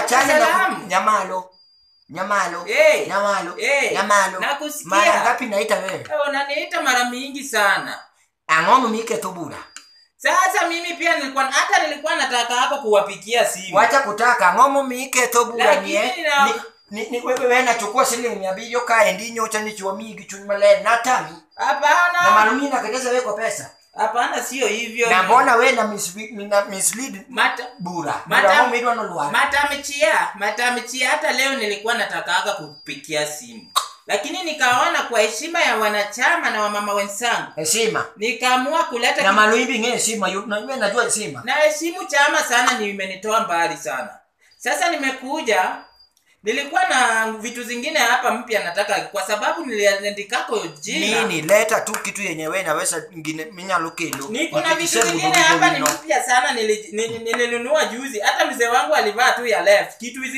Wachana na Salamu. Nyamalo. Nyamalo. Hey. Nyamalo. Hey. Nyamalo. Nakusikia. Mara ngapi naita wewe? Unaniita mara mingi sana. Ang'o miketho bura. Sasa mimi pia nilikuwa hata nilikuwa nataka hapo kuwapigia simu. Wacha kutaka ang'o miketho bura Lakini nie. Ni wewe nachukua shilingi 200 kaendi nyocha nichwa migi chuny maler natami. Na Hapana. marumi nakateza wewe kwa pesa. Hapana, sio hivyo. Na mbona wewe na mislead Mata bura. Mata- Bura midwa no lwar. Matamchia hata leo nilikuwa natakaga kupigia simu. Lakini nikaona kwa heshima ya wanachama na wamama wenzangu, Heshima. nikaamua kuleta Na maluimbi nge heshima na wewe najua heshima. Naheshimu chama sana, nimenitoa mbali sana. Sasa nimekuja, nilikuwa na vitu zingine hapa mpya nataka, kwa sababu niliandikako jina. Nini leta tu kitu yenye wewe naweza ngine minyalo kelo. Niko na vitu zingine hapa ni mpya sana, nilinunua juzi. Hata mzee wangu alivaa tu ya left kitu hizi.